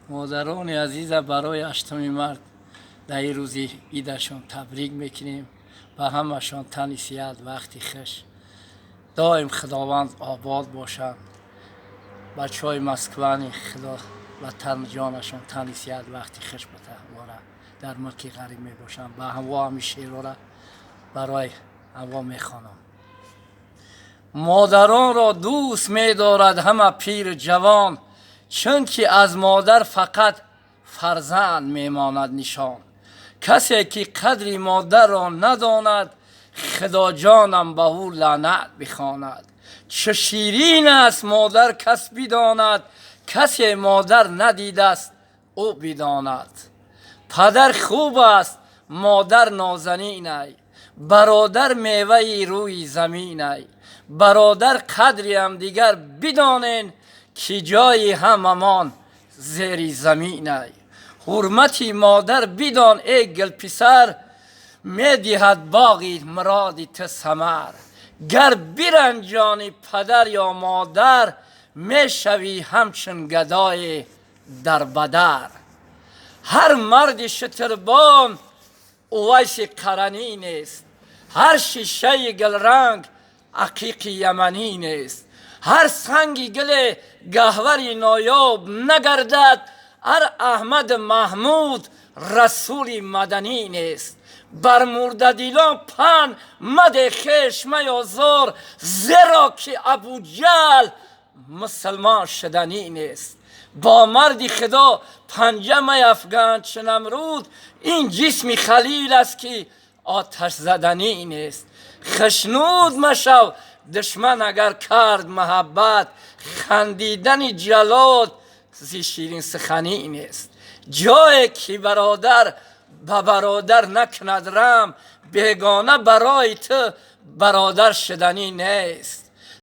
Модарони азиза барои 8-уми март, дар ин рӯзи идашон табрик мекунем. Ба ҳамашон тани сиҳат, вақти хуш, доим Худованд обод бошанд. Бачаҳои Москвани, Худо ба ҷонашон тани сиҳат, вақти хуш бата. Дар мулки ғариб мебошанд. Ба ҳаво ҳами шеърора барои ҳаво мехонам. Модаронро дӯст медорад ҳама пиру ҷавон, чунки аз модар фақат фарзанд мемонад нишон. Касе ки қадри модарро надонад, Худоҷонам ба ӯ лаънат бихонад. Чӣ ширин аст модар, кас бидонад, касе модар надидааст, ӯ бидонад. Падар хуб аст, модар нозанинай, бародар меваи рӯи заминай. Бародар, қадри ҳамдигар бидонен, ки ҷои ҳамамон зери заминай. Ҳурмати модар бидон, эй гулписар, медиҳад боғи муроди ту самар. Гар биранҷони падар ё модар, мешавӣ ҳамчун гадои дарбадар. Ҳар марди шутурбон Увайси Қаранӣ нест, ҳар шишаи гулранг ақиқи яманӣ нест, ҳар санги гуле гаҳвари ноёб нагардад, ҳар Аҳмад Маҳмуд Расули Маданӣ нест. Бар мурдадилон панд маде, хеш маёзор, зеро ки Абуҷаҳл мусулмон шуданӣ нест. Бо марди Худо панҷа маяфган чу Намруд, ин ҷисми халил аст, ки оташ заданӣ нест. Хушнуд машав душман агар кард муҳаббат, хандидани ҷаллод зи ширин суханӣ нест. Ҷое ки бародар ба бародар накунад раҳм, бегона барои ту бародар шуданӣ нест.